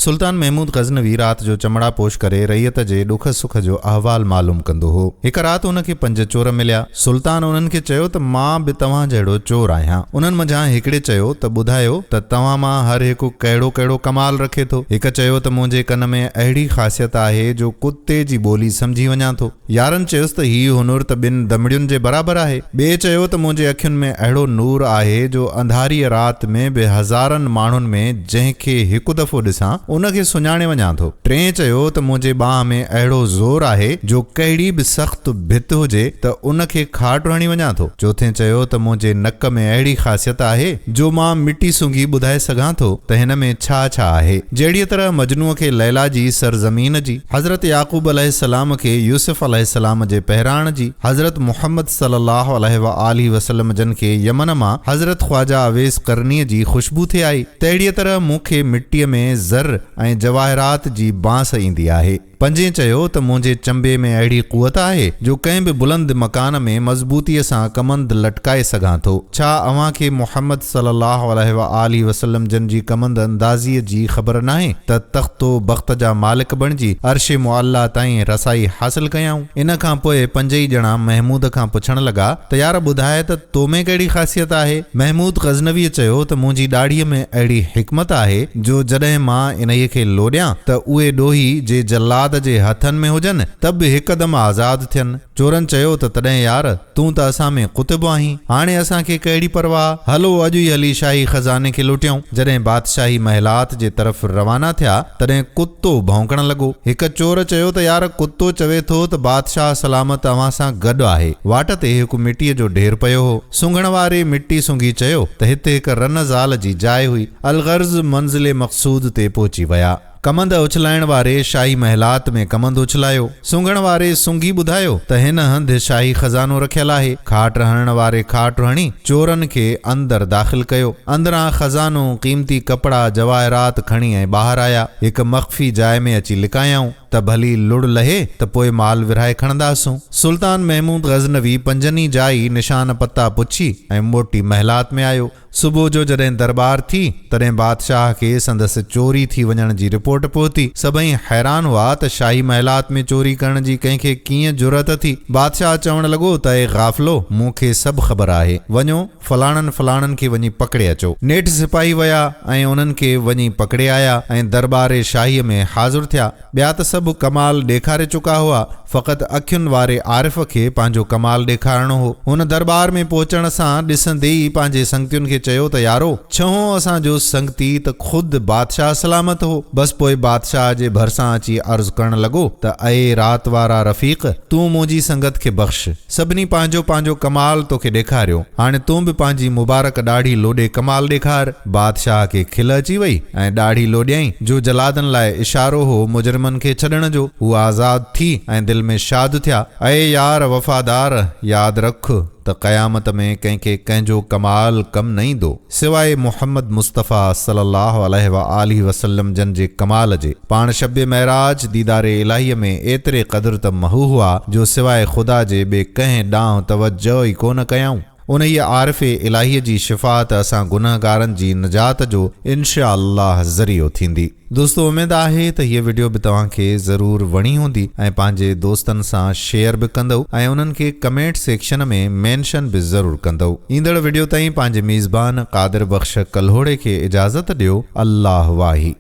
سلطان محمود غزنوي رات جو چمڙا پوش ڪري رعيت جي ڏک سک جو احوال معلوم ڪندو هو. هڪ رات هن کي پنج چور مليا. سلطان انهن کي چيو ته مان به توهان جهڙو چور آهيان. انهن منجهان هڪڙي چيو ته ٻڌايو ته توهان مان هر هڪ ڪهڙو ڪهڙو ڪمال رکي ٿو. هڪ چيو ته منهنجي ڪن ۾ اهڙي خاصيت آهي جو ڪتي جي ٻولي سمجهي وڃان ٿو. يارن چيس ته هي هنر ته ٻن دمڙين جي برابر آهي. ٻئي چيو ته منهنجي اکين ۾ اهڙو نور آهي جو انڌاريء رات ۾ به هزارن ماڻهن ۾ جنهن کي هڪ دفعو ڏسان، ان کي سڃاڻي وڃان ٿو. ٽئين چيو ته منهنجي ٻانهن ۾ اهڙو زور آهي جو ڪهڙي به سخت ڀت هجي ته ان کي کاٽ هڻي وڃان ٿو. چوٿين چيو ته منهنجي نڪ ۾ اهڙي خاصيت آهي جو مان مٽي سونگهي ٻڌائي سگهان ٿو ته هن ۾ ڇا ڇا آهي. جهڙيء طرح مجنونء کي ليليٰ جي سرزمين جي، حضرت يعقوب عليه السلام کي يوسف عليه السلام جي پهراڻ جي، حضرت محمد صلي الله عليه وآله وسلم جن کي يمن مان حضرت خواجه اويس قرنيء جي خوشبو ٿي آئي، تهڙيء طرح مون کي مٽيء ۾ زر ۽ جواهرات جي بانس ايندي آهي. پنجين چيو ته منهنجي چنبي ۾ اهڙي قوت آهي جو ڪنهن به بلند مڪان ۾ مضبوطيء سان ڪمند لٽڪائي سگهان ٿو. ڇا اوهان کي محمد صلي الله عليه وآله وسلم جن جي ڪمند اندازيء جي خبر ناهي ته تخت و بخت جا مالڪ بڻجي عرش معليٰ تائين رسائي حاصل ڪيائون؟ ان کان پوء پنجئي ڄڻا محمود کان پڇڻ لڳا ته يار ٻڌاء ته تو ۾ ڪهڙي خاصيت آهي؟ محمود غزنويء چيو ته منهنجي ڏاڙهيء ۾ اهڙي حڪمت آهي جو جڏهن مان انهيء کي لوڏيان ته اهي ڏوهي جي جلاد جي هٿن ۾ هجن ته به هڪدم آزاد ٿين. چورن چيو ته تڏهن يار تون ته اسان ۾ قطب آهين، هاڻي اسان کي ڪهڙي پرواهه، هلو اڄ ئي هلي شاهي خزاني کي لٽيون. جڏهن بادشاهي محلات جي طرف روانا ٿيا، تڏهن ڪتو ڀؤنڪڻ لڳو. هڪ چور چيو ته يار ڪتو چوي ٿو ته بادشاهه سلامت اوهان سان گڏ آهي. واٽ تي هڪ مٽيء جو ڍير پيو هو. سونگهڻ واري مٽي سونگهي چيو ته هت هڪ رن زال جي جاء هئي. الغرض منزل مقصود تي پهچي ويا. ڪمند اڇلائڻ واري شاهي محلات ۾ ڪمند اڇلايو. سونگهڻ واري سونگهي ٻڌايو ته هن هنڌ شاهي خزانو رکيل آهي. کاٽ هڻڻ واري کاٽ هڻي چورن کي اندر داخل ڪيو. اندران خزانو، قيمتي ڪپڙا، جواهرات کڻي ۽ ٻاهر آيا. هڪ مخفي جاء ۾ اچي لڪايائون ته ڀلي لڙ لهي ته پوء مال ورهائي کڻنداسون. سلطان محمود غزنوي پنجن ئي جائي نشان پتا پڇي ۽ موٽي محلات ۾ آيو. صبح جو جڏهن درٻار ٿي، تڏهن بادشاهه کي سندس چوري ٿي وڃڻ جي رپورٽ پهتي. سڀئي حيران هئا ته شاهي محلات ۾ چوري ڪرڻ جي ڪنهن کي ڪيئن جرئت ٿي. بادشاهه چوڻ لڳو ته اي غافلو! مون کي سڀ خبر آهي. وڃو، فلاڻن فلاڻن کي وڃي پڪڙي اچو. نيٺ سپاهي ويا ۽ انهن کي وڃي پڪڙي آيا ۽ درٻار شاهيء ۾ حاضر ٿيا. ٻيا ته سڀ ڪمال ڏيکاري چڪا هئا، فقط اکين واري عارف کي پنهنجو ڪمال ڏيکارڻو هو. هن درٻار ۾ پهچڻ سان ڏسندي ئي پنهنجي سنگتين کي چيو ته يارو! ڇهون اسان جو سنگتي ته خود بادشاهه سلامت هو. بس پوء بادشاهه جي ڀرسان اچي عرض ڪرڻ لڳو ته اي رات وارا رفيق! تون منهنجي سنگت کي بخش. سڀني پنهنجو پنهنجو ڪمال توکي ڏيکاريو، هاڻي تون به پنهنجي مبارڪ ڏاڙهي لوڏي ڪمال ڏيکار. بادشاهه کي کل اچي وئي ۽ ڏاڙهي لوڏيائين، جو جلادن لاء اشارو هو مجرمن کي ڇڏڻ جو. هو آزاد ٿي ۽ دل ۾ شاد ٿيا. اي يار وفادار! ياد رک ته قيامت ۾ ڪنهن کي ڪنهن جو ڪمال ڪم نه ايندو. سواء محمد مصطفيٰ صلّي اللّٰه عليه واٰله وسلّم جن جي ڪمال جي، پاڻ شب معراج ديدار الاهيء ۾ ايتري قدر ته محو هئا جو سواء خدا جي ٻئي ڪنهن ڏانهن توجه ئي ڪونه ڪيائون. انهيء عارف الاهيء جي شفاعت اسان گنهگارن جي نجات جو انشاء الله ذريعو ٿيندي. دوستو اميد آهي ته هيء وڊيو به توهان کي ضرور وڻي هوندي ۽ پنهنجي دوستن سان شيئر به ڪندؤ ۽ انهن کي ڪمينٽ سيڪشن ۾ مينشن به ضرور ڪندؤ. ايندڙ وڊيو تائين پنهنجي ميزبان قادر بخش ڪلهوڙي کي اجازت ڏيو الله واهي.